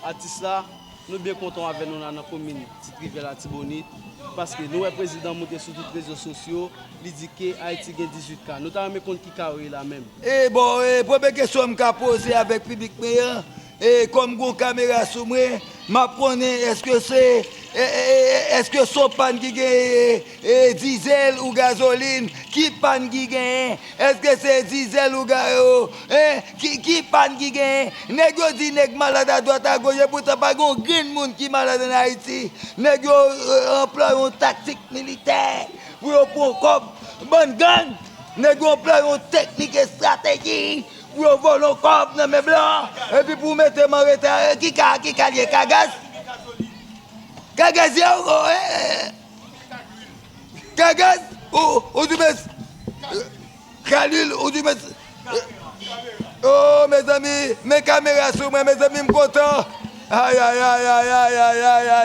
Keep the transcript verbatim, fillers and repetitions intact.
Atis la, nou byen kontan avè nou la nan komin Ti Rivyè Latibonit, paske nou wè prezidan monte sou tout rezo sosyo, li di ke Ayiti gen dizuit ka. Nou ta renmen konn ki ka yo ye la menm. E bon, e, premye kesyon m ka poze avèk piblik mwen an, e, kòm gon kamera sou mwen, m ap konnen èske se, e, e, e, èske se yon pàn ki gen, e, e, dizèl ou gazolin, ki pàn ki genyen? Èske se dizèl ou ga-, o, en? Ki, ki pàn ki genyen? Nèg yo di nèg malad adwat agoch, epoutan pa gen yon grenn moun ki malad ann Ayiti. Nèg yo, e, anplwaye yon taktik militè pou yo pran kòb. Bann gang, nèg yo anplwaye yon teknik estrateji pou yo vòlè yon kòb nan men blan, epi pou mete m an reta. E, ki ka, ki ka l ye? Ka gaz? Ka gaz ye, o, o, e, e. Ka gaz? Ou, ou di men, ka lwil, ou di men, o, mezanmi, men kamera sou mwen, mezanmi, m kontan. Ay, ay, ay, ay, ay, ay, ay, ay.